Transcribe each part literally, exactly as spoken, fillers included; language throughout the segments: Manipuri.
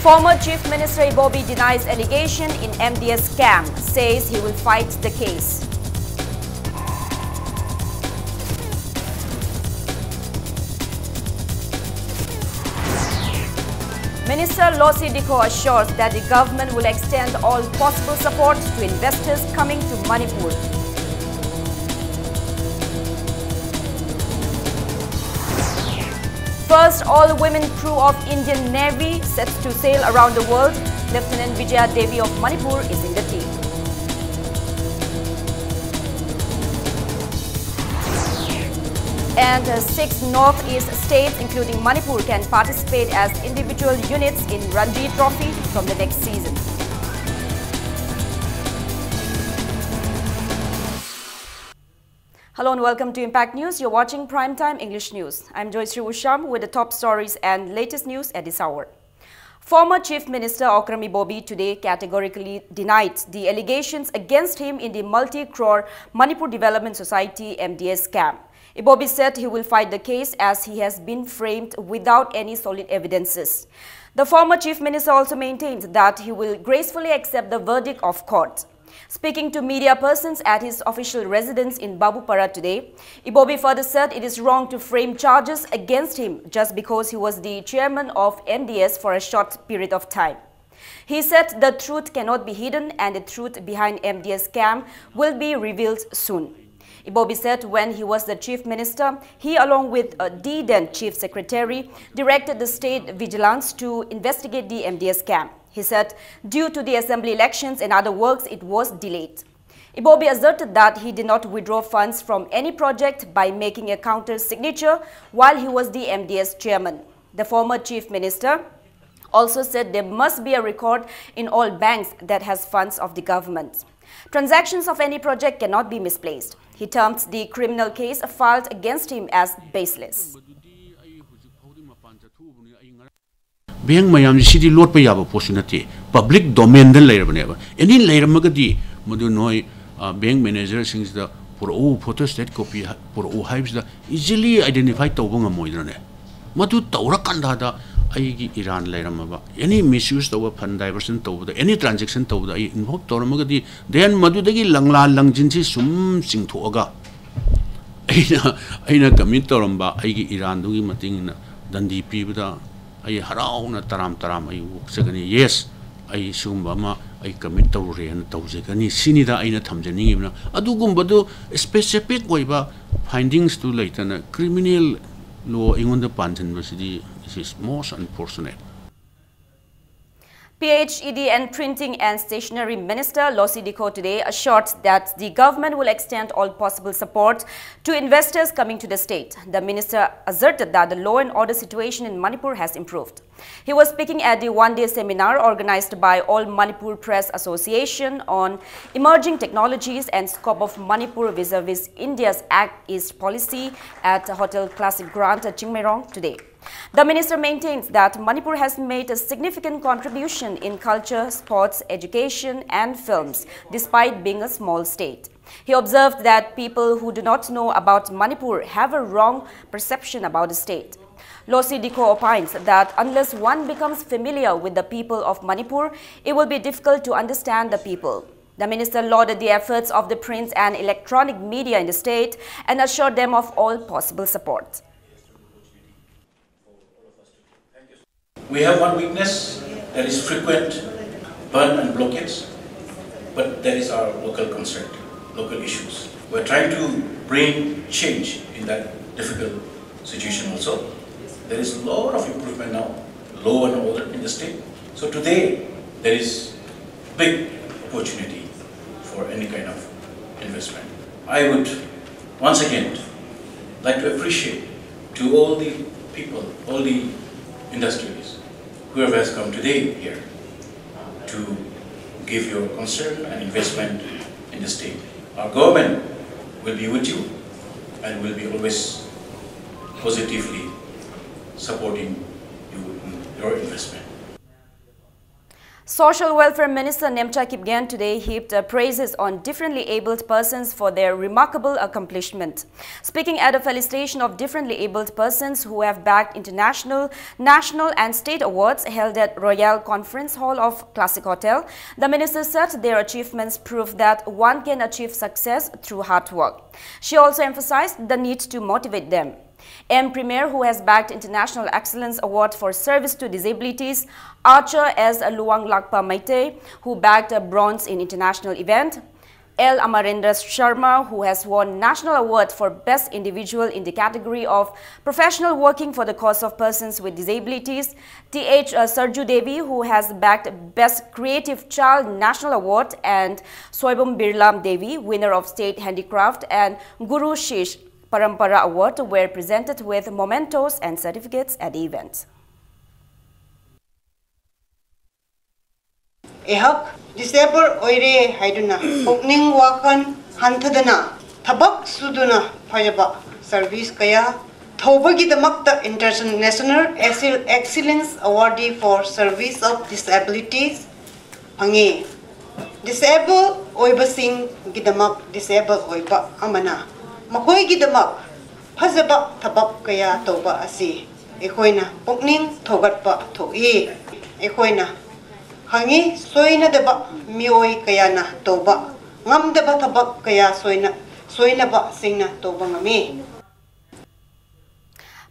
Former Chief Minister Ibobi denies allegation in M D S scam, says he will fight the case. Minister Losi Dikho assures that the government will extend all possible support to investors coming to Manipur. First all-women crew of Indian Navy sets to sail around the world. Lieutenant Vijaya Devi of Manipur is in the team. And uh, six Northeast states, including Manipur, can participate as individual units in Ranji Trophy from the next season. Hello and welcome to Impact News. You're watching Prime Time English News. I'm Joyce Usham with the top stories and latest news at this hour. Former Chief Minister Okram Ibobi today categorically denied the allegations against him in the multi-crore Manipur Development Society M D S scam. Ibobi said he will fight the case as he has been framed without any solid evidences. The former chief minister also maintained that he will gracefully accept the verdict of court. Speaking to media persons at his official residence in Babupara today, Ibobi further said it is wrong to frame charges against him just because he was the chairman of M D S for a short period of time. He said the truth cannot be hidden and the truth behind M D S scam will be revealed soon. Ibobi said when he was the chief minister, he, along with uh, the then chief secretary, directed the state vigilance to investigate the M D S scam. He said due to the assembly elections and other works, it was delayed. Ibobi asserted that he did not withdraw funds from any project by making a counter signature while he was the M D S chairman. The former chief minister also said there must be a record in all banks that has funds of the government. Transactions of any project cannot be misplaced. He termed the criminal case filed against him as baseless. Bank ꯃꯌꯥꯝꯁꯤ ꯁꯤꯗꯤ ꯂꯣꯠꯄ ꯌꯥꯕ ꯄꯣꯠꯁꯨ ꯅꯠꯇꯦ, ꯄꯕ꯭ꯂꯤꯛ ꯗꯣꯃꯦꯟꯗ ꯂꯩꯔꯕꯅꯦꯕ꯫ ꯑꯦꯅꯤ ꯂꯩꯔꯝꯃꯒꯗꯤ ꯃꯗꯨ ꯅꯣꯏ ꯕꯦꯡ ꯃꯦꯅꯦꯖꯔꯁꯤꯡꯁꯤꯗ ꯄꯨꯔꯛꯎ, ꯐꯣꯇꯣ ꯁ꯭ꯇꯦꯠ ꯀꯣꯄꯤ ꯄꯨꯔꯛꯎ ꯍꯥꯏꯕꯁꯤꯗ ꯏꯖꯤꯂꯤ ꯑꯥꯏꯗꯦꯟꯇꯤꯐꯥꯏ ꯇꯧꯕ ꯉꯝꯃꯣꯏꯗ꯭ꯔꯅꯦ? ꯃꯗꯨ ꯇꯧꯔꯀꯥꯟꯗ ꯑꯩꯒꯤ ꯏꯔꯥꯟ ꯂꯩꯔꯝꯃꯕ, any misuse ꯇꯧꯕ, fund diversion ꯇꯧꯕꯗ, any transaction ꯇꯧꯕꯗ ꯑꯩ involve ꯇꯧꯔꯝꯃꯒꯗꯤ, then ꯃꯗꯨꯗꯒꯤ ꯂꯪꯂꯥ ꯂꯪꯖꯤꯟꯁꯤ ꯁꯨꯝ ꯆꯤꯡꯊꯣꯛꯑꯒ ꯑꯩꯅ, ꯑꯩꯅ commit ꯇꯧꯔꯝꯕ ꯑꯩꯒꯤ ꯏꯔꯥꯟꯗꯨꯒꯤ ꯃꯇꯤꯡ ꯏꯟꯅ ꯗꯟꯗꯤ ꯄꯤꯕꯗ ꯑꯩ ꯍꯔꯥꯎꯅ ꯇꯔꯥꯝ ꯇꯔꯥꯝ ꯑꯩ ꯑꯣꯛꯆꯒꯅꯤ꯫ Yes, ꯑꯩ ꯁꯤꯒꯨꯝꯕ ꯑꯃ ꯑꯩ commit ꯇꯧꯔꯨꯔꯦꯅ ꯇꯧꯖꯒꯅꯤ꯫ ꯁꯤꯅꯤꯗ ꯑꯩꯅ ꯊꯝꯖꯅꯤꯡꯉꯤꯕꯅ꯫ ꯑꯗꯨꯒꯨꯝꯕꯗꯨ specific ꯑꯣꯏꯕ findings ꯇꯨ ꯂꯩꯇꯅ criminal law ꯑꯩꯉꯣꯟꯗ ꯄꯥꯟꯁꯤꯟꯕꯁꯤꯗꯤ, this is most unfortunate. P H E D and Printing and Stationery Minister Lossy Dikho today assured that the government will extend all possible support to investors coming to the state. The minister asserted that the law and order situation in Manipur has improved. He was speaking at the one-day seminar organized by All Manipur Press Association on emerging technologies and scope of Manipur vis-a-vis India's Act East policy at Hotel Classic Grand at Chingmeirong today. The minister maintains that Manipur has made a significant contribution in culture, sports, education, and films, despite being a small state. He observed that people who do not know about Manipur have a wrong perception about the state. Lossy Dikho opines that unless one becomes familiar with the people of Manipur, it will be difficult to understand the people. The minister lauded the efforts of the print and electronic media in the state and assured them of all possible support. We have one weakness, that is frequent burn and blockades, but that is our local concern, local issues. We're trying to bring change in that difficult situation also. There is a lot of improvement now, law and order in the state. So today, there is big opportunity for any kind of investment. I would once again like to appreciate to all the people, all the industries, whoever has come today here to give your concern and investment in the state. Our government will be with you and will be always positively supporting you in your investment. Social Welfare Minister Nemcha Kipgen today heaped uh, praises on differently abled persons for their remarkable accomplishment. Speaking at a felicitation of differently abled persons who have bagged international, national and state awards held at Royal Conference Hall of Classic Hotel, the minister said their achievements prove that one can achieve success through hard work. She also emphasized the need to motivate them. M Premier, who has bagged International Excellence Award for Service to Disabilities, Archer S Luanglakpa Meitei, who bagged a bronze in international event, L Amarendra Sharma, who has won National Award for Best Individual in the category of Professional Working for the Cause of Persons with Disabilities, Th Sarju Devi, who has bagged Best Creative Child National Award, and Soibam Birlam Devi, winner of State Handicraft and Guru Shish Parampara Award, were presented with mementos and certificates at the event. ꯑꯩꯍꯥꯛ ꯗꯤꯁꯦꯕꯜ ꯑꯣꯏꯔꯦ ꯍꯥꯏꯗꯨꯅ ꯄꯨꯛꯅꯤꯡ ꯋꯥꯈꯜ ꯍꯟꯊꯗꯅ ꯊꯕꯛ ꯁꯨꯗꯨꯅ ꯐꯖꯕ ꯁꯔꯚꯤꯁ ꯀꯌꯥ ꯇꯧꯕꯒꯤꯗꯃꯛꯇ International Excellence Award for Service of Disabilities ꯐꯪꯉꯤ꯫ ꯗꯤꯁꯦꯕꯜ ꯑꯣꯏꯕꯁꯤꯡꯒꯤꯗꯃꯛ ꯗꯤꯁꯦꯕꯜ ꯑꯣꯏꯕ ꯑꯃꯅ ꯃꯈꯣꯏꯒꯤꯗꯃꯛ ꯐꯖꯕ ꯊꯕꯛ ꯀꯌꯥ ꯇꯧꯕ ꯑꯁꯤ ꯑꯩꯈꯣꯏꯅ ꯄꯨꯛꯅꯤꯡ ꯊꯧꯒꯠꯄ ꯊꯣꯛꯏ꯫ ꯑꯩꯈꯣꯏꯅ ꯈꯪꯉꯤ, ꯁꯣꯏꯅꯗꯕ ꯃꯤꯑꯣꯏ ꯀꯌꯥꯅ ꯇꯧꯕ ꯉꯝꯗꯕ ꯊꯕꯛ ꯀꯌꯥ ꯁꯣꯏꯅ-, ꯁꯣꯏꯅꯕꯁꯤꯡꯅ ꯇꯧꯕ ꯉꯝꯃꯤ꯫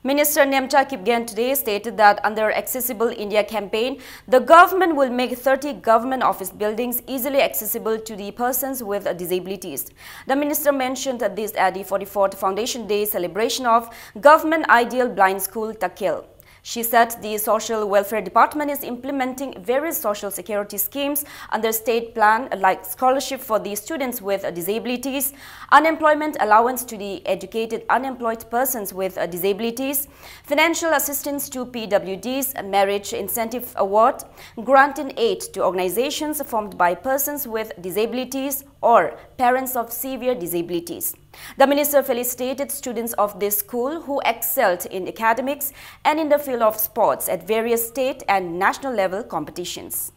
Minister Nemcha Kipgen today stated that under Accessible India campaign, the government will make thirty government office buildings easily accessible to the persons with disabilities. The minister mentioned this at the forty-fourth Foundation Day celebration of Government Ideal Blind School, Takil. She said the Social Welfare Department is implementing various social security schemes under state plan like scholarship for the students with disabilities, unemployment allowance to the educated unemployed persons with disabilities, financial assistance to P W Ds, marriage incentive award, granting aid to organizations formed by persons with disabilities or parents of severe disabilities. The minister felicitated students of this school who excelled in academics and in the field of sports at various state and national level competitions.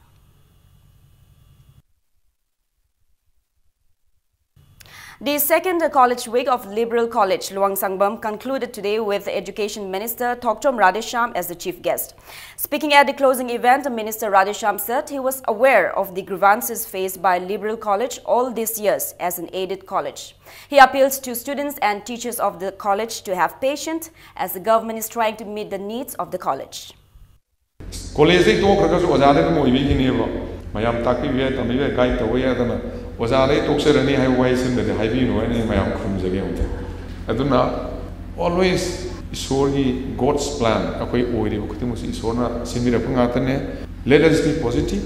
The second College Week of Liberal College Luang Sangbam concluded today with Education Minister Thokchom Radheshyam as the chief guest. Speaking at the closing event, Minister Radheshyam said he was aware of the grievances faced by Liberal College all these years as an aided college. He appeals to students and teachers of the college to have patience as the government is trying to meet the needs of the college. ꯀꯣꯂꯦꯖꯇꯩ ꯇꯣꯛꯈ꯭ꯔꯒꯁꯨ ꯑꯣꯖꯥꯗ ꯑꯗꯨꯝ ꯑꯣꯏꯕꯤꯈꯤꯅꯦꯕ꯫ ꯃꯌꯥꯝ ꯇꯥꯛꯄꯤꯕ ꯌꯥꯏ, ꯇꯝꯕꯤꯕ ꯌꯥꯏ, ꯒꯥꯏꯗ ꯇꯧꯕ ꯌꯥꯏ꯫ ꯑꯗꯨꯅ ꯑꯣꯖꯥꯗꯩ ꯇꯣꯛꯆꯔꯅꯤ ꯍꯥꯏꯕ ꯋꯥꯍꯩꯁꯤꯃꯗꯤ ꯍꯥꯏꯕꯤꯒꯅꯨ ꯍꯥꯏꯅ ꯑꯩ ꯃꯌꯥꯝ ꯈꯨꯔꯨꯝꯖꯒꯦ ꯑꯃꯨꯛꯇ꯫ ꯑꯗꯨꯅ always ꯏꯁꯣꯔꯒꯤ God's plan ꯑꯩꯈꯣꯏ ꯑꯣꯏꯔꯤꯕ ꯈꯨꯗꯤꯡꯃꯛꯁꯤ ꯏꯁꯣꯔꯅ ꯁꯤꯟꯕꯤꯔꯛꯄ ꯉꯥꯛꯇꯅꯦ꯫ Let us be positive.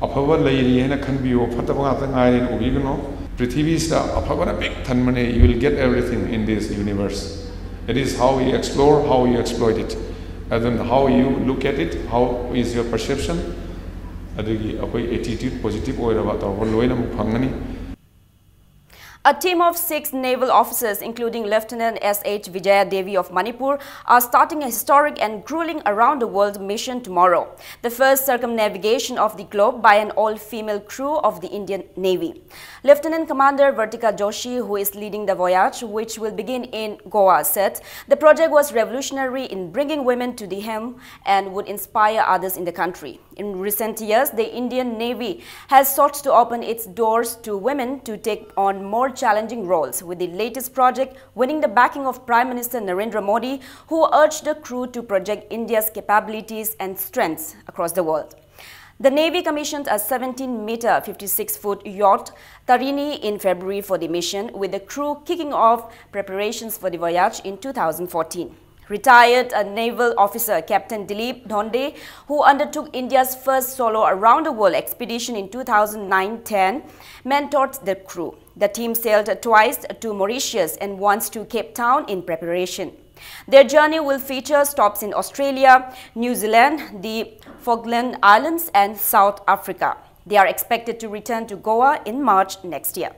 ꯑꯐꯕ ꯂꯩꯔꯤ ꯍꯥꯏꯅ ꯈꯟꯕꯤꯌꯨ, ꯐꯠꯇꯕ ꯉꯥꯛꯇ ꯉꯥꯏꯔꯦꯅ ꯎꯕꯤꯒꯅꯨ꯫ ꯄ꯭ꯔꯤꯊꯤꯕꯤꯁꯤꯗ ꯑꯐꯕꯅ ꯄꯤꯛ ꯊꯟꯕꯅꯦ꯫ You will get everything in this universe. It is how you explore, how you exploit it. ꯑꯗꯨꯅ how you look at it, how is your perception? ꯑꯗꯨꯒꯤ ꯑꯩꯈꯣꯏ attitude positive ꯑꯣꯏꯔꯕ ꯇꯧꯔꯒ ꯂꯣꯏꯅꯃꯛ ꯐꯪꯒꯅꯤ꯫ A team of six naval officers, including Lieutenant S H Vijaya Devi of Manipur, are starting a historic and grueling around the world mission tomorrow, the first circumnavigation of the globe by an all female crew of the Indian Navy. Lieutenant Commander Vartika Joshi, who is leading the voyage, which will begin in Goa, said the project was revolutionary in bringing women to the helm and would inspire others in the country. In recent years, the Indian Navy has sought to open its doors to women to take on more challenging roles, with the latest project winning the backing of Prime Minister Narendra Modi, who urged the crew to project India's capabilities and strengths across the world. The Navy commissioned a seventeen meter, fifty-six foot yacht Tarini in February for the mission, with the crew kicking off preparations for the voyage in two thousand fourteen. Retired a naval officer, Captain Dilip Dhonde, who undertook India's first solo around the world expedition in two thousand nine ten, mentored the crew. The team sailed twice to Mauritius and once to Cape Town in preparation. Their journey will feature stops in Australia, New Zealand, the Falkland Islands, and South Africa. They are expected to return to Goa in March next year.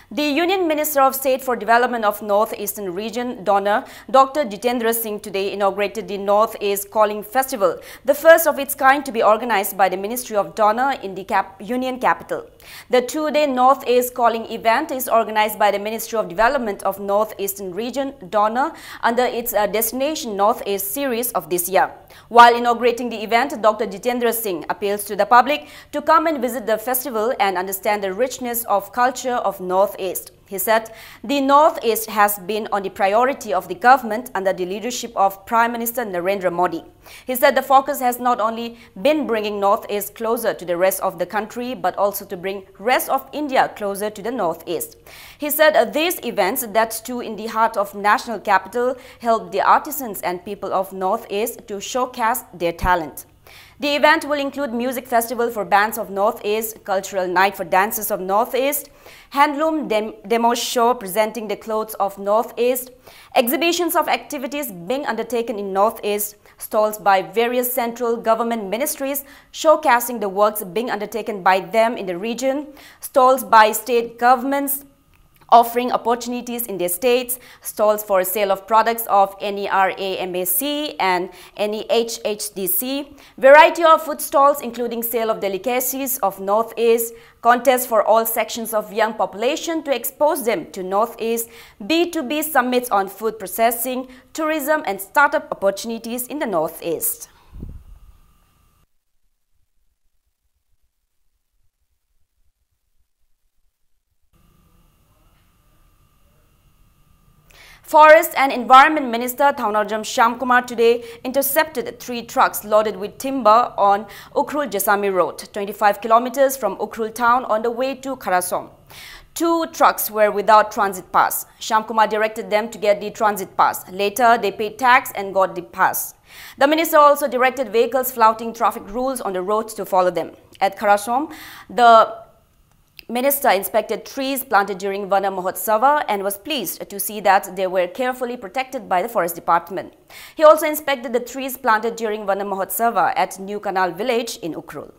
The Union Minister of State for Development of North Eastern Region, DoNER, Doctor Jitendra Singh, today inaugurated the North East Calling Festival, the first of its kind to be organized by the Ministry of DoNER in the cap Union capital. The two-day North East Calling event is organized by the Ministry of Development of North Eastern Region, DoNER, under its uh, Destination North East series of this year. While inaugurating the event, Doctor Jitendra Singh appeals to the public to come and visit the festival and understand the richness of culture of Northeast. He said the Northeast has been on the priority of the government under the leadership of Prime Minister Narendra Modi. He said the focus has not only been bringing Northeast closer to the rest of the country, but also to bring rest of India closer to the Northeast. He said, uh, these events that stew in the heart of national capital help the artisans and people of Northeast to showcase their talent. The event will include music festival for bands of Northeast, cultural night for dancers of Northeast, handloom dem- demo show presenting the clothes of Northeast, exhibitions of activities being undertaken in Northeast, stalls by various central government ministries showcasing the works being undertaken by them in the region, stalls by state governments offering opportunities in their states, stalls for sale of products of NERAMAC and NEHHDC, variety of food stalls including sale of delicacies of Northeast, contests for all sections of young population to expose them to Northeast, B two B summits on food processing, tourism and startup opportunities in the Northeast. Forest and Environment Minister Thaunarjam Shyamkumar today intercepted three trucks loaded with timber on Ukhrul Jasami Road, twenty-five kilometers from Ukhrul town, on the way to Kharasom. Two trucks were without transit pass. Shyamkumar directed them to get the transit pass. Later, they paid tax and got the pass. The minister also directed vehicles flouting traffic rules on the roads to follow them. At Kharasom, the minister inspected trees planted during Vana Mahotsava and was pleased to see that they were carefully protected by the forest department. He also inspected the trees planted during Vana Mahotsava at New Kanal village in Ukhrul.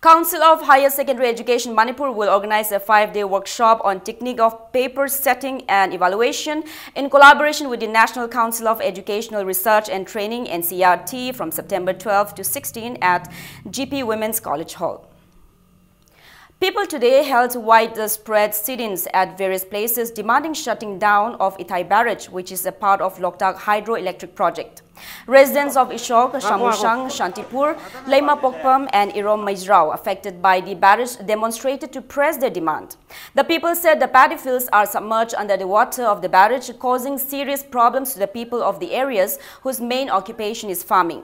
Council of Higher Secondary Education Manipur will organize a five-day workshop on technique of paper setting and evaluation in collaboration with the National Council of Educational Research and Training, N C R T, from September twelfth to sixteenth at G P Women's College Hall. People today held widespread sit-ins at various places demanding shutting down of Ithai Barrage, which is a part of Loktak Hydroelectric Project. Residents of Ishok, Shamushang, Shantipur, Leima Pokpam and Irom Maizrao, affected by the barrage, demonstrated to press their demand. The people said the paddy fields are submerged under the water of the barrage, causing serious problems to the people of the areas whose main occupation is farming.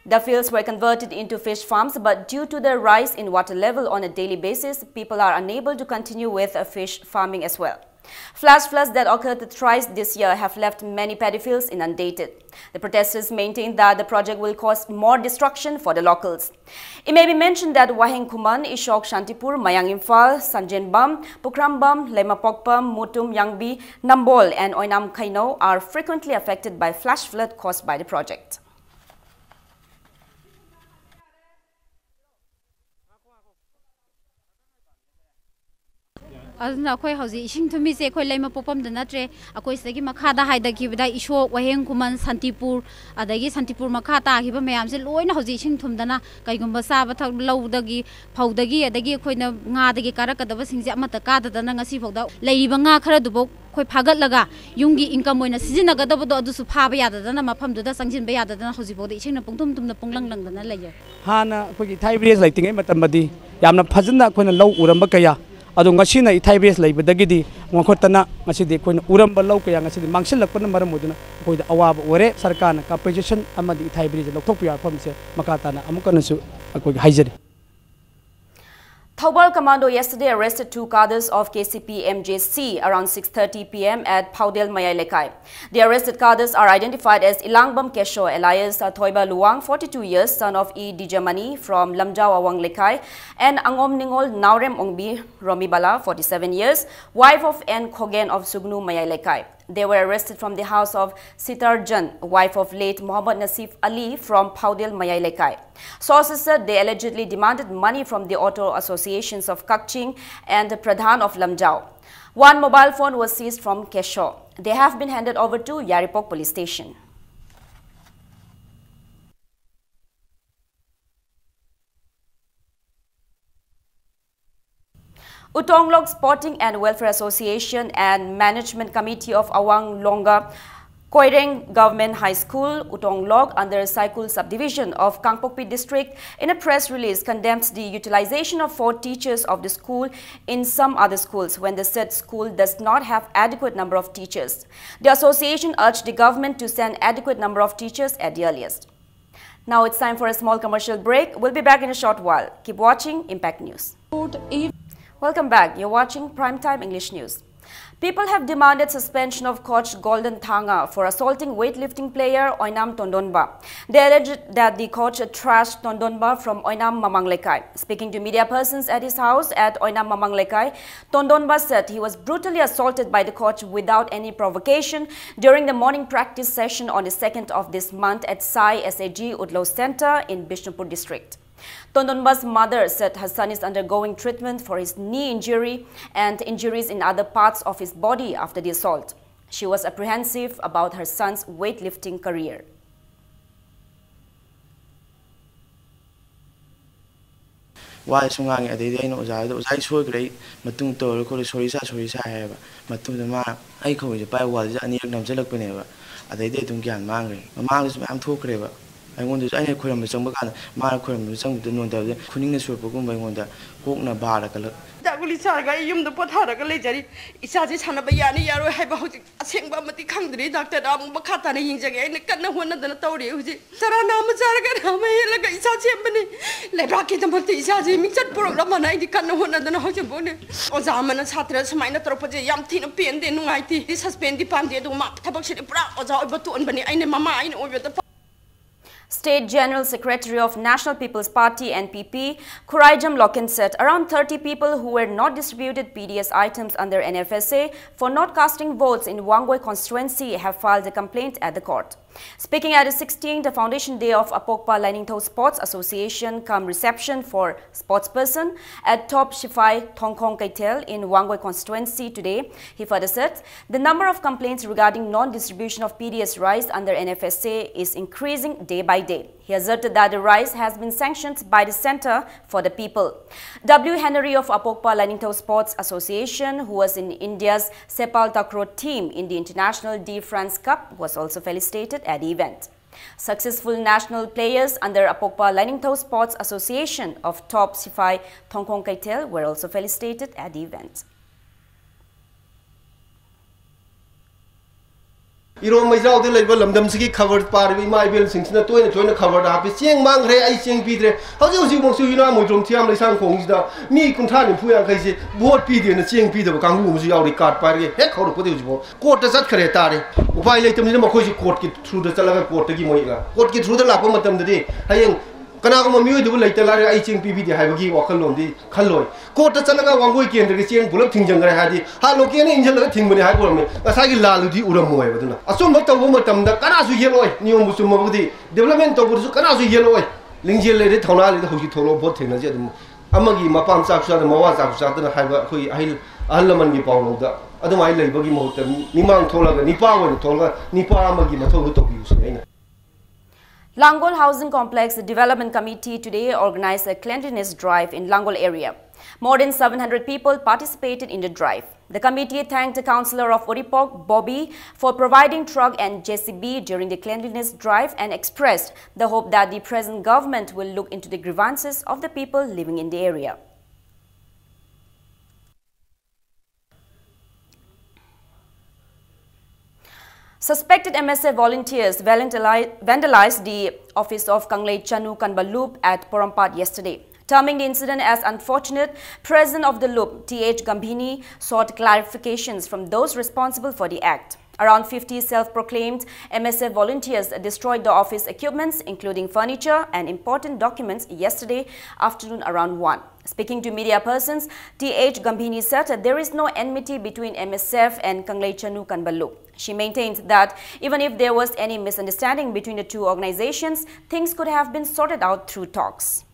The fields were converted into fish farms, but due to the rise in water level on a daily basis, people are unable to continue with, uh, fish farming as well. Flash floods that occurred thrice this year have left many paddy fields inundated. The protesters maintain that the project will cause more destruction for the locals. It may be mentioned that Waheng Khuman, Ishok Shantipur, Mayang Imphal, Sanjenbam, Pukhrambam, Leimapokpam, Mutum Yangbi, Nambol, and Oinam Khaino are frequently affected by flash flood caused by the project. ꯑꯗꯨꯅ ꯑꯩꯈꯣꯏ ꯍꯧꯖꯤꯛ ꯏꯁꯤꯡ ꯊꯨꯝꯃꯤꯁꯦ ꯑꯩꯈꯣꯏ ꯂꯩꯃꯄꯣꯛꯄꯝꯗ ꯅꯠꯇ꯭ꯔꯦ, ꯑꯩꯈꯣꯏ ꯁꯤꯗꯒꯤ ꯃꯈꯥꯗ ꯍꯥꯏꯊꯈꯤꯕꯗ ꯏꯁꯣꯛ, ꯋꯥꯍꯦꯡ ꯈꯨꯃꯟ, ꯁꯥꯟꯇꯤꯄꯨꯔ, ꯑꯗꯒꯤ ꯁꯥꯟꯇꯤꯄꯨꯔ ꯃꯈꯥ ꯇꯥꯈꯤꯕ ꯃꯌꯥꯝꯁꯦ ꯂꯣꯏꯅ ꯍꯧꯖꯤꯛ ꯏꯁꯤꯡ ꯊꯨꯝꯗꯅ ꯀꯩꯒꯨꯝꯕ ꯆꯥꯕ ꯊꯛ ꯂꯧꯗꯒꯤ, ꯐꯧꯗꯒꯤ, ꯑꯗꯒꯤ ꯑꯩꯈꯣꯏꯅ ꯉꯥꯗꯒꯤ ꯀꯥꯔꯛꯀꯗꯕꯁꯤꯡꯁꯦ ꯑꯃꯠꯇ ꯀꯥꯗꯗꯅ ꯉꯁꯤꯐꯥꯎꯗ ꯂꯩꯔꯤꯕ ꯉꯥ ꯈꯔꯗꯨꯐꯥꯎ ꯑꯩꯈꯣꯏ ꯐꯥꯒꯠꯂꯒ ꯌꯨꯝꯒꯤ income ꯑꯣꯏꯅ ꯁꯤꯖꯤꯟꯅꯒꯗꯕꯗꯣ ꯑꯗꯨꯁꯨ ꯐꯥꯕ ꯌꯥꯗꯗꯅ, ꯃꯐꯝꯗꯨꯗ ꯆꯪꯁꯤꯟꯕ ꯌꯥꯗꯗꯅ ꯍꯧꯖꯤꯛꯐꯥꯎꯗ ꯏꯁꯤꯡꯅ ꯄꯨꯡꯊꯨꯝ ꯊꯨꯝꯅ ꯄꯨꯡꯂꯪ ꯂꯪꯗꯅ ꯂꯩꯌꯦ꯫ ꯍꯥꯟꯅ ꯑꯩꯈꯣꯏꯒꯤ ꯏꯊꯥꯏ ꯕ꯭ꯔꯤꯖ ꯂꯩꯇ꯭ꯔꯤꯉꯩ ꯃꯇꯝꯗꯗꯤ ꯌꯥꯝꯅ ꯐꯖꯅ ꯑꯩꯈꯣꯏꯅ ꯂꯧ ꯎꯔꯝꯕ ꯀꯌꯥ, ꯑꯗꯣ ꯉꯁꯤꯅ ꯏꯊꯥꯏ ꯕ꯭ꯔꯤꯖ ꯂꯩꯕꯗꯒꯤꯗꯤ ꯉꯣꯟꯈꯠꯇꯅ ꯉꯁꯤꯗꯤ ꯑꯩꯈꯣꯏꯅ ꯎꯔꯝꯕ ꯂꯧ ꯀꯌꯥ ꯉꯁꯤꯗꯤ ꯃꯥꯡꯁꯤꯜꯂꯛꯄꯅ ꯃꯔꯝ ꯑꯣꯏꯗꯨꯅ ꯑꯩꯈꯣꯏꯗ ꯑꯋꯥꯕ ꯑꯣꯏꯔꯦ꯫ ꯁꯔꯀꯥꯔꯅ compensation ꯑꯃꯗꯤ ꯏꯊꯥꯏ ꯕ꯭ꯔꯤꯖ ꯂꯧꯊꯣꯛꯄ ꯌꯥꯕ ꯃꯐꯝꯁꯦ ꯃꯈꯥ ꯇꯥꯅ ꯑꯃꯨꯛ ꯍꯟꯅꯁꯨ ꯑꯩꯈꯣꯏꯒꯤ ꯍꯥꯏꯖꯔꯤ꯫ Thoubal Commando yesterday arrested two cadres of K C P M J C around six thirty P M at Phaudel Mayai Lekai. The arrested cadres are identified as Ilangbam Kesho alias Thoiba Luwang, forty-two years, son of E Dijamani from Lamjao Awang Lekai, and Angom Ningol Naorem Ongbi Romibala, forty-seven years, wife of N Khogen of Sugnu Mayai Lekai. They were arrested from the house of Sitar Jan, wife of late Mohammad Nasif Ali from Phaudel Mayai Lekai. Sources said they allegedly demanded money from the Auto Associations of Kakching and the Pradhan of Lamjao. One mobile phone was seized from Kesho. They have been handed over to Yairipok Police Station. Utonglok Sporting and Welfare Association and Management Committee of Awang Longa Koireng Government High School, Utonglok, under Saikul Subdivision of Kangpokpi District, in a press release condemns the utilization of four teachers of the school in some other schools when the said school does not have adequate number of teachers. The association urged the government to send adequate number of teachers at the earliest. Now it's time for a small commercial break. We'll be back in a short while. Keep watching Impact News. Welcome back. You're watching Primetime English News. People have demanded suspension of coach Golden Thanga for assaulting weightlifting player Oinam Tondonba. They alleged that the coach trashed Tondonba from Oinam Mamanglekai. Speaking to media persons at his house at Oinam Mamanglekai, Tondonba said he was brutally assaulted by the coach without any provocation during the morning practice session on the second of this month at Sai S A G Udlo Center in Bishnupur district. Tondonba's mother said her son is undergoing treatment for his knee injury and injuries in other parts of his body after the assault. She was apprehensive about her son's weightlifting career. ꯋꯥꯁꯨ ꯉꯥꯡꯉꯦ꯫ ꯑꯗꯩꯗꯤ ꯑꯩꯅ ꯑꯣꯖꯥꯗ, "ꯑꯣꯖꯥ, ꯑꯩ ꯁꯣꯏꯈ꯭ꯔꯦ, ꯑꯩ ꯃꯇꯨꯡ ꯇꯧꯔꯔꯣꯏ ꯈꯣꯠꯂꯣꯏ, ꯁꯣꯔꯤ ꯁꯥ ꯁꯣꯔꯤ ꯁꯥ" ꯍꯥꯏꯌꯦꯕ꯫ ꯃꯇꯨꯡꯗ ꯃꯥ ꯑꯩ ꯈꯧꯔꯤꯁꯦ ꯄꯥꯏ ꯋꯥꯜꯁꯦ ꯑꯅꯤꯔꯛ ꯅꯝꯁꯤꯜꯂꯛꯄꯅꯦꯕ꯫ ꯑꯗꯩꯗꯤ ꯑꯗꯨꯝ ꯒ꯭ꯌꯥꯟ ꯃꯥꯡꯈ꯭ꯔꯦ꯫ ꯃꯃꯥꯡꯗꯁꯨ ꯃꯌꯥꯝ ꯊꯣꯛꯈ꯭ꯔꯦꯕ꯫ ꯑꯩꯉꯣꯟꯗꯁꯨ ꯑꯩꯅ ꯈꯣꯏꯔꯝꯕ ꯆꯪꯕ ꯀꯥꯟꯗ ꯃꯥꯅ ꯈꯣꯏꯔꯝꯕ ꯆꯪꯕꯗ ꯅꯣꯟꯊꯕꯗ ꯈꯨꯅꯤꯡꯅ ꯁꯨꯔꯛꯄꯒꯨꯝꯕ ꯑꯩꯉꯣꯟꯗ ꯀꯣꯛꯅ ꯕꯥꯔ ꯀꯜꯂꯛ꯫ ꯍꯤꯗꯥꯛ ꯒꯨꯂꯤ ꯆꯥꯔꯒ ꯑꯩ ꯌꯨꯝꯗ ꯄꯣꯊꯥꯔꯒ ꯂꯩꯖꯔꯤ꯫ ꯏꯆꯥꯁꯦ ꯁꯥꯟꯅꯕ ꯌꯥꯅꯤ ꯌꯥꯔꯣꯏ ꯍꯥꯏꯕ ꯍꯧꯖꯤꯛ ꯑꯁꯦꯡꯕ ꯑꯃꯗꯤ ꯈꯪꯗ꯭ꯔꯤ꯫ ꯗꯥꯛꯇꯔꯗ ꯑꯃꯨꯛ ꯃꯈꯥ ꯇꯥꯅ ꯌꯦꯡꯖꯒꯦ꯫ ꯑꯩꯅ ꯀꯟꯅ ꯍꯣꯠꯅꯗꯅ ꯇꯧꯔꯤ ꯍꯧꯖꯤꯛ꯫ ꯆꯔꯥ ꯅꯥꯝꯃ ꯆꯥꯔꯒ ꯅꯥꯝꯃ ꯍꯦꯜꯂꯒ ꯏꯆꯥ ꯁꯦꯝꯕꯅꯤ꯫ ꯂꯩꯕꯥꯛꯀꯤꯗꯃꯛꯇ ꯏꯆꯥꯁꯦ ꯃꯤꯡꯆꯠ ꯄꯨꯔꯛꯅꯕꯅ ꯑꯩꯗꯤ ꯀꯟꯅ ꯍꯣꯠꯅꯗꯅ ꯍꯧꯖꯤꯛꯐꯥꯎꯅꯦ꯫ ꯑꯣꯖꯥ ꯑꯃꯅ ꯁꯥꯇ꯭ꯔ ꯁꯨꯃꯥꯏꯅ ꯇꯧꯔꯛꯄꯁꯦ ꯌꯥꯝ ꯊꯤꯅ ꯄꯦꯟꯗꯦ, ꯅꯨꯡꯉꯥꯏꯇꯦ꯫ ꯁꯁꯄꯦꯟꯗꯤ ꯄꯥꯝꯗꯦ, ꯑꯗꯨꯒ ꯃꯥ ꯊꯕꯛꯁꯤꯗꯤ ꯄꯨꯔꯥ ꯑꯣꯖꯥ ꯑꯣꯏꯕ ꯇꯣꯛꯍꯟꯕꯅꯤ꯫ ꯑꯩꯅ ꯃꯃꯥ ꯑꯩꯅ ꯑꯣꯏꯕꯗ State General Secretary of National People's Party, N P P, Khuraijam Loken said around thirty people who were not distributed P D S items under N F S A for not casting votes in Wangoi constituency have filed a complaint at the court. Speaking at the sixteenth foundation day of Apokpa Lainingthou Sports Association cum reception for sportsperson at Top Shifai Thongkhong Keithel in Wangoi constituency today, he further said the number of complaints regarding non-distribution of P D S rice under N F S A is increasing day by day. He asserted that the rice has been sanctioned by the Centre for the People. W Henry of Apokpa Lainingthou Sports Association, who was in India's Sepal Takraw team in the International De France Cup, was also felicitated at the event. Successful national players under Apokpa Lainingthou Sports Association of Top Shifai Thongkhong Keithel were also felicitated at the event. ꯏꯔꯣꯝ ꯃꯩꯖꯥꯎꯗ ꯂꯩꯕ ꯂꯝꯗꯝꯁꯤꯒꯤ ꯈꯕꯔ ꯄꯥꯔꯤꯕ ꯏꯃꯥ ꯏꯕꯦꯜꯁꯤꯡꯁꯤꯅ ꯇꯣꯏꯅ ꯇꯣꯏꯅ ꯈꯕꯔꯗ ꯍꯥꯄꯤ, "ꯆꯦꯡ ꯃꯥꯡꯈ꯭ꯔꯦ, ꯑꯩ ꯆꯦꯡ ꯄꯤꯗ꯭ꯔꯦ"꯫ ꯍꯧꯖꯤꯛ ꯍꯧꯖꯤꯛꯃꯛꯁꯨ ꯌꯨꯅꯥꯝ ꯃꯣꯏꯗ꯭ꯔꯣꯝ ꯊꯤꯌꯥꯝ ꯂꯩꯁꯥꯡꯈꯣꯡꯁꯤꯗ ꯃꯤ ꯀꯨꯟꯊ꯭ꯔꯥ ꯅꯤꯐꯨ ꯌꯥꯡꯈꯩꯁꯦ ꯚꯣꯠ ꯄꯤꯗꯦꯅ ꯆꯦꯡ ꯄꯤꯗꯕ ꯀꯥꯡꯕꯨ ꯑꯃꯁꯨ ꯌꯥꯎꯔꯤ꯫ ꯀꯥꯔꯗ ꯄꯥꯏꯔꯒ ꯍꯦꯛ ꯍꯧꯔꯛꯄꯗꯒꯤ ꯍꯧꯖꯤꯛꯐꯥꯎ ꯀꯣꯔꯠꯇ ꯆꯠꯈ꯭ꯔꯦ ꯇꯥꯔꯦ꯫ ꯎꯄꯥꯏ ꯂꯩꯇꯕꯅꯤꯅ ꯃꯈꯣꯏꯁꯤ ꯀꯣꯔꯠꯀꯤ ꯊ꯭ꯔꯨꯗ ꯆꯠꯂꯒ ꯀꯣꯔꯠꯇꯒꯤ ꯃꯣꯏ ꯀꯣꯔꯠꯀꯤ ꯊ꯭ꯔꯨꯗ ꯂꯥꯛꯄ ꯃꯇꯝꯗꯗꯤ ꯍꯌꯦꯡ ꯀꯅꯥꯒꯨꯝꯕ ꯃꯤꯑꯣꯏꯗꯨꯕꯨ ꯂꯩꯇ ꯂꯥꯏꯔ "ꯑꯩ ꯆꯦꯡ ꯄꯤꯕꯤꯗꯦ" ꯍꯥꯏꯕꯒꯤ ꯋꯥꯈꯜꯂꯣꯟꯗꯤ ꯈꯜꯂꯣꯏ꯫ ꯀꯣꯔꯠꯇ ꯆꯠꯂꯒ ꯋꯥꯡꯒꯣꯏ ꯀꯦꯟꯗ꯭ꯔꯒꯤ ꯆꯦꯡ ꯄꯨꯂꯞ ꯊꯤꯡꯖꯤꯟꯈ꯭ꯔꯦ ꯍꯥꯏꯔꯗꯤ ꯍꯥ ꯂꯣꯀꯦꯜꯅ ꯏꯟꯁꯤꯜꯂꯒ ꯊꯤꯡꯕꯅꯦ ꯍꯥꯏꯕ ꯑꯣꯏꯔꯝꯃꯦ꯫ ꯉꯁꯥꯏꯒꯤ ꯂꯥꯜꯗꯨꯗꯤ ꯎꯔꯝꯃꯣꯏ ꯍꯥꯏꯕ꯫ ꯑꯗꯨꯅ ꯑꯆꯨꯝꯕ ꯇꯧꯕ ꯃꯇꯝꯗ ꯀꯅꯥꯁꯨ ꯌꯦꯠꯂꯣꯏ꯫ ꯅꯤꯌꯣꯝꯕꯨ ꯆꯨꯝꯃꯕꯗꯤ, ꯗꯤꯕ꯭ꯂꯞꯃꯦꯟ ꯇꯧꯕꯗꯁꯨ ꯀꯅꯥꯁꯨ ꯌꯦꯠꯂꯣꯏ꯫ ꯂꯤꯡꯖꯦꯜ ꯂꯩꯔꯦ, ꯊꯧꯅꯥ ꯂꯩꯔꯦ, ꯍꯧꯖꯤꯛ ꯊꯣꯛꯂꯛꯑꯣ, ꯚꯣꯠ ꯊꯦꯡꯅꯁꯤ꯫ ꯑꯗꯨꯝ ꯑꯃꯒꯤ ꯃꯄꯥ ꯃꯆꯥꯁꯨ ꯆꯥꯗꯅ ꯃꯋꯥ ꯆꯥꯛꯁꯨ ꯆꯥꯗꯅ ꯍꯥꯏꯕ ꯑꯩꯈꯣꯏ ꯑꯍꯜ ꯑꯍꯜ ꯂꯃꯟꯒꯤ ꯄꯥꯎꯔꯧꯗ ꯑꯗꯨꯃꯥꯏꯅ ꯂꯩꯕꯒꯤ ꯃꯍꯨꯠꯇ ꯃꯤ-, ꯃꯤꯃꯥꯡ ꯊꯣꯛꯂꯒ ꯅꯤꯄꯥ ꯑꯣꯏꯅ ꯊꯣꯛꯂꯒ ꯅꯤꯄꯥ ꯑꯃꯒꯤ ꯃꯊꯧꯗꯨ ꯇꯧꯕꯤꯌꯨ ꯁꯤꯅꯤ ꯑꯩꯅ꯫ Langol Housing Complex Development Committee today organized a cleanliness drive in Langol area. More than seven hundred people participated in the drive. The committee thanked the councillor of Uripok, Bobby, for providing truck and J C B during the cleanliness drive and expressed the hope that the present government will look into the grievances of the people living in the area. Suspected M S F volunteers vandali-, vandalized the office of Kanglei Chanu Kanba Lup at Porompat yesterday. Terming the incident as unfortunate, President of the Lup, T H Gambhini, sought clarifications from those responsible for the act. Around fifty self-proclaimed M S F volunteers destroyed the office equipments, including furniture and important documents, yesterday afternoon around one. Speaking to media persons, T H Gambhini said that there is no enmity between M S F and Kangleichanu Kanbalu. She maintained that even if there was any misunderstanding between the two organizations, things could have been sorted out through talks.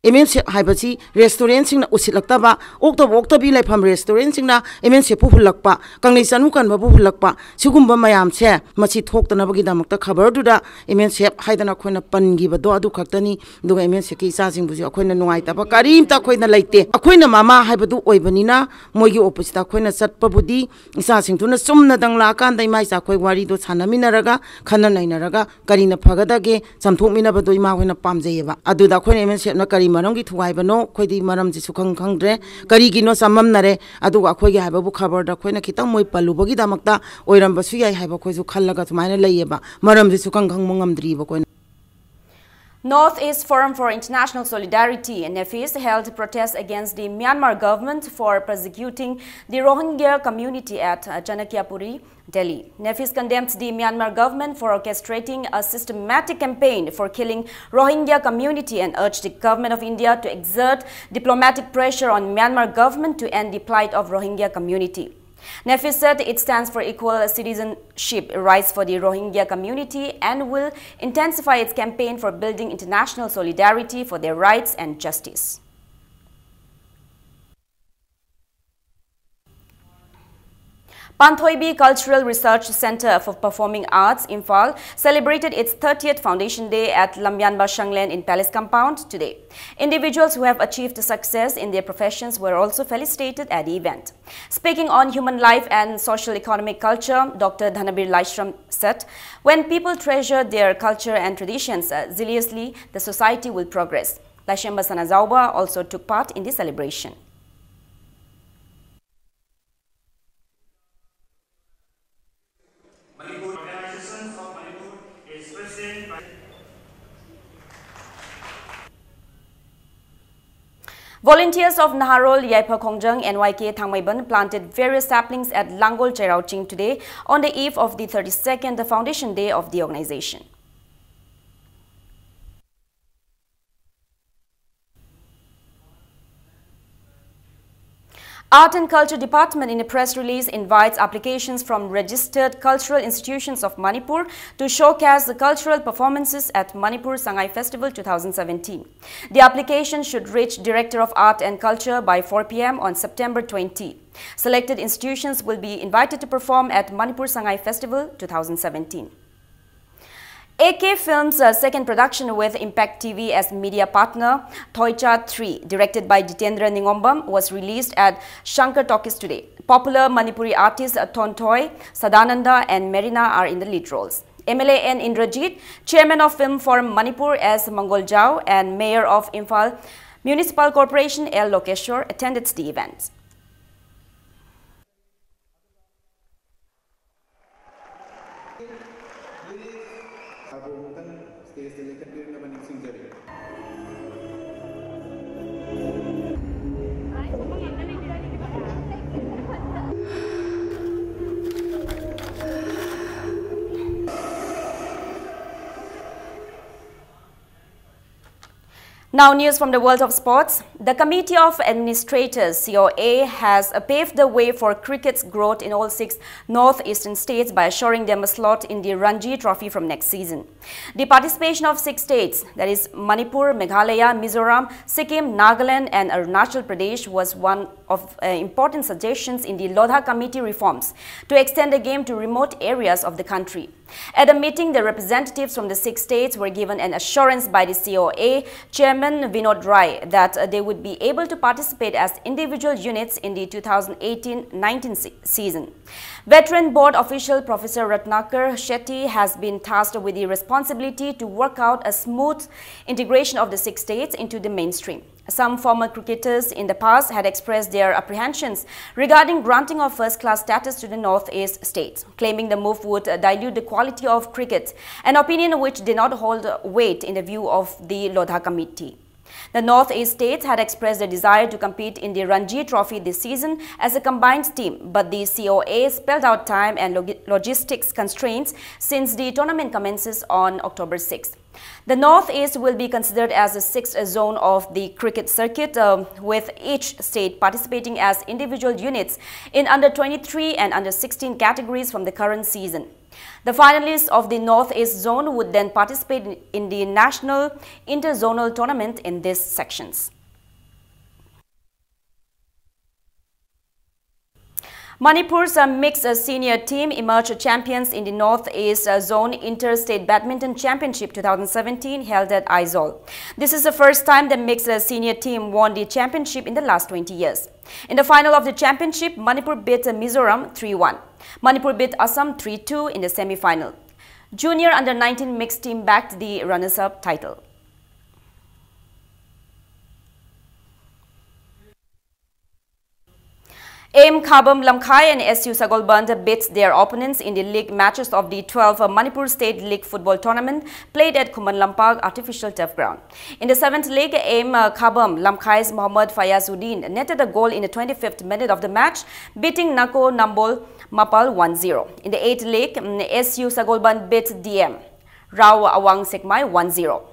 M N ꯁꯦꯞ ꯍꯥꯏꯕꯁꯤ ꯔꯦꯁꯇꯨꯔꯦꯟꯁꯤꯡꯅ ꯎꯁꯤꯠꯂꯛꯇꯕ, ꯑꯣꯛꯇꯕ ꯑꯣꯛꯇꯕꯤ ꯂꯩꯐꯝ ꯔꯦꯁꯇꯨꯔꯦꯟꯁꯤꯡꯅ ꯑꯦꯝ ꯑꯦꯟ ꯁꯦꯞꯄꯨ ꯍꯨꯜꯂꯛꯄ, ꯀꯪꯂꯩ ꯆꯅꯨ ꯀꯟꯕꯕꯨ ꯍꯨꯜꯂꯛꯄ, ꯁꯤꯒꯨꯝꯕ ꯃꯌꯥꯝꯁꯦ ꯃꯁꯤ ꯊꯣꯛꯇꯅꯕꯒꯤꯗꯃꯛꯇ ꯈꯕꯔꯗꯨꯗ ꯑꯦꯝ ꯑꯦꯟ ꯁꯦꯞ ꯍꯥꯏꯗꯅ ꯑꯩꯈꯣꯏꯅ ꯄꯟꯈꯤꯕꯗꯣ ꯑꯗꯨ ꯈꯛꯇꯅꯤ꯫ ꯑꯗꯨꯒ ꯑꯦꯝ ꯑꯦꯟ ꯁꯦꯞꯀꯤ ꯏꯆꯥꯁꯤꯡꯕꯨꯁꯨ ꯑꯩꯈꯣꯏꯅ ꯅꯨꯡꯉꯥꯏꯇꯕ ꯀꯔꯤꯝꯇ ꯑꯩꯈꯣꯏꯅ ꯂꯩꯇꯦ꯫ ꯑꯩꯈꯣꯏꯅ ꯃꯃꯥ ꯍꯥꯏꯕꯗꯨ ꯑꯣꯏꯕꯅꯤꯅ ꯃꯣꯏꯒꯤ ꯑꯣꯄꯣꯖꯤꯠꯇ ꯑꯩꯈꯣꯏꯅ ꯆꯠꯄꯕꯨꯗꯤ ꯏꯆꯥꯁꯤꯡꯗꯨꯅ ꯆꯨꯝꯅꯗꯪ ꯂꯥꯛꯑꯀꯥꯟꯗ ꯏꯃꯥ ꯏꯆꯥ ꯑꯩꯈꯣꯏ ꯋꯥꯔꯤꯗꯣ ꯁꯥꯟꯅꯃꯤꯟꯅꯔꯒ ꯈꯟꯅ ꯅꯩꯅꯔꯒ ꯀꯔꯤꯅ ꯐꯒꯗꯒꯦ ꯆꯥꯝꯊꯣꯛꯃꯤꯟꯅꯕꯗꯣ ꯏꯃꯥ ꯍꯣꯏꯅ ꯄꯥꯝꯖꯩꯌꯦꯕ꯫ ꯑꯗꯨꯗ ꯑꯩꯈꯣꯏꯅ ꯑꯦꯝ ꯑꯦꯟ ꯁꯦꯞꯅ ꯀꯔꯤ ꯃꯔꯝꯒꯤ ꯊꯨꯒꯥꯏꯕꯅꯣ ꯑꯩꯈꯣꯏꯗꯤ ꯃꯔꯝꯁꯤ ꯁꯨꯈꯪ ꯈꯪꯗ꯭ꯔꯦ꯫ ꯀꯔꯤꯒꯤꯅꯣ ꯆꯃꯝꯅꯔꯦ꯫ ꯑꯗꯨꯒ ꯑꯩꯈꯣꯏꯒꯤ ꯍꯥꯏꯕꯕꯨ ꯈꯕꯔꯗ ꯑꯩꯈꯣꯏꯅ ꯈꯤꯇꯪ ꯃꯣꯏ ꯄꯜꯂꯨꯕꯒꯤꯗꯃꯛꯇ ꯑꯣꯏꯔꯝꯕꯁꯨ ꯌꯥꯏ ꯍꯥꯏꯕ ꯑꯩꯈꯣꯏꯁꯨ ꯈꯜꯂꯒ ꯁꯨꯃꯥꯏꯅ ꯂꯩꯌꯦꯕ꯫ ꯃꯔꯝꯁꯤ ꯁꯨꯈꯪ ꯈꯪꯕ ꯉꯝꯗ꯭ꯔꯤꯕ ꯑꯩꯈꯣꯏꯅ꯫ North East Forum for International Solidarity, NEFIS, held protests against the Myanmar government for persecuting the Rohingya community at, uh, Chanakyapuri, Delhi. NEFIS condemned the Myanmar government for orchestrating a systematic campaign for killing Rohingya community and urged the government of India to exert diplomatic pressure on Myanmar government to end the plight of Rohingya community. NEFIS said it stands for equal citizenship rights for the Rohingya community and will intensify its campaign for building international solidarity for their rights and justice. Panthoibi Cultural Research Centre for Performing Arts, Imphal, celebrated its thirtieth Foundation Day at Lamyanba Shanglen in Palace Compound today. Individuals who have achieved success in their professions were also felicitated at the event. Speaking on human life and social economic culture, Doctor Dhanabir Laishram said, when people treasure their culture and traditions, uh, zealously, the society will progress. Laishemba Sanajaoba also took part in the celebration. Volunteers of Naharol Yaipha Khongjang N Y K Thangmeiban planted various saplings at Langol Chairao Ching today on the eve of the thirty-second foundation day of the organization. Art and Culture Department in a press release invites applications from registered cultural institutions of Manipur to showcase the cultural performances at Manipur Sangai Festival two thousand seventeen. The application should reach Director of Art and Culture by four p m on September twenty. Selected institutions will be invited to perform at Manipur Sangai Festival two thousand seventeen. A K Films' uh, second production with Impact T V as media partner, Thoicha three, directed by Jitendra Ningombam, was released at Shankar Talkies today. Popular Manipuri artists, uh, Thon Thoi, Sadananda, and Merina are in the lead roles. M L A N Indrajit, chairman of Film Forum Manipur S Mangoljao, and mayor of Imphal Municipal Corporation L Lokeshwar attended the event. Now, news from the world of sports. The Committee of Administrators, C O A, has uh, paved the way for cricket's growth in all six northeastern states by assuring them a slot in the Ranji Trophy from next season. The participation of six states, that is Manipur, Meghalaya, Mizoram, Sikkim, Nagaland, and Arunachal Pradesh, was one of uh, important suggestions in the Lodha Committee reforms to extend the game to remote areas of the country. At a meeting, the representatives from the six states were given an assurance by the C O A chairman Vinod Rai that uh, they would be able to participate as individual units in the two thousand eighteen nineteen se- season. Veteran board official Professor Ratnakar Shetty has been tasked with the responsibility to work out a smooth integration of the six states into the mainstream. Some former cricketers in the past had expressed their apprehensions regarding granting of first-class status to the Northeast states, claiming the move would uh, dilute the quality of cricket, an opinion which did not hold weight in the view of the Lodha Committee. The Northeast states had expressed a desire to compete in the Ranji Trophy this season as a combined team, but the C O A spelled out time and logi- logistics constraints since the tournament commences on October sixth. The Northeast will be considered as the sixth zone of the cricket circuit, uh, with each state participating as individual units in under twenty-three and under sixteen categories from the current season. The finalists of the Northeast zone would then participate in the national interzonal tournament in these sections. Manipur's uh, mixed uh, senior team emerged champions in the Northeast uh, Zone Interstate Badminton Championship twenty seventeen, held at Aizawl. This is the first time the mixed uh, senior team won the championship in the last twenty years. In the final of the championship, Manipur beat uh, Mizoram three one. Manipur beat Assam three two in the semi-final. Junior under nineteen mixed team bagged the runners-up title. A M Khabam Lamkhai and S U Sagolband beat their opponents in the league matches of the twelfth Manipur State League Football Tournament played at Khuman Lampak Artificial Turf Ground. In the seventh leg, A M Khabam Lamkhai's Mohammad Fayazuddin netted a goal in the twenty-fifth minute of the match, beating Nako Nambol Mapal one zero. In the eighth leg, mm, S U Sagolband beat D M Rao Awang Sekmai one zero.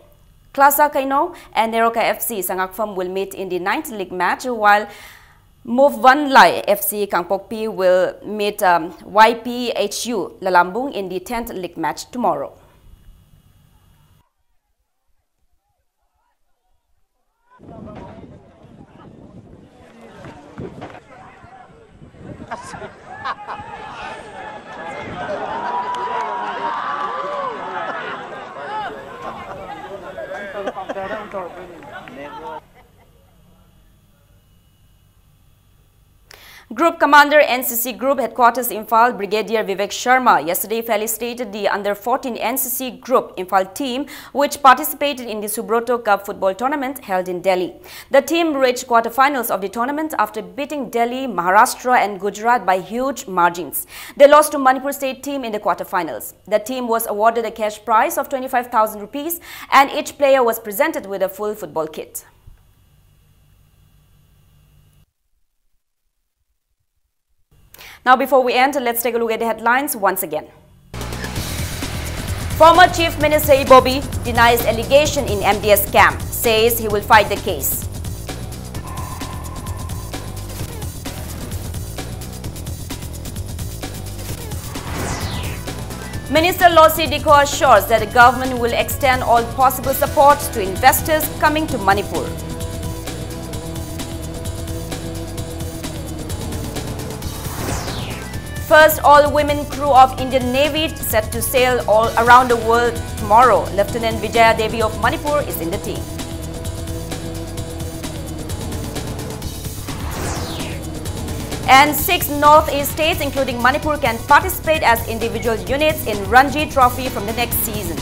Klasa Kaino and Neroka F C Sangakfam will meet in the ninth league match, while Move One Lai F C Kangpokpi will meet um, Y P H U Lalambung in the tenth league match tomorrow. Group Commander, N C C Group, Headquarters Imphal, Brigadier Vivek Sharma, yesterday felicitated the under fourteen N C C Group Imphal team, which participated in the Subroto Cup football tournament held in Delhi. The team reached quarterfinals of the tournament after beating Delhi, Maharashtra and Gujarat by huge margins. They lost to Manipur State team in the quarterfinals. The team was awarded a cash prize of twenty-five thousand rupees and each player was presented with a full football kit. Now, before we end, let's take a look at the headlines once again. Former Chief Minister Ibobi denies allegation in M D S scam, says he will fight the case. Minister Losi Dikho assures that the government will extend all possible support to investors coming to Manipur. First all-women crew of Indian Navy set to sail all around the world tomorrow. Lieutenant Vijaya Devi of Manipur is in the team. And six Northeast states, including Manipur, can participate as individual units in Ranji Trophy from the next season.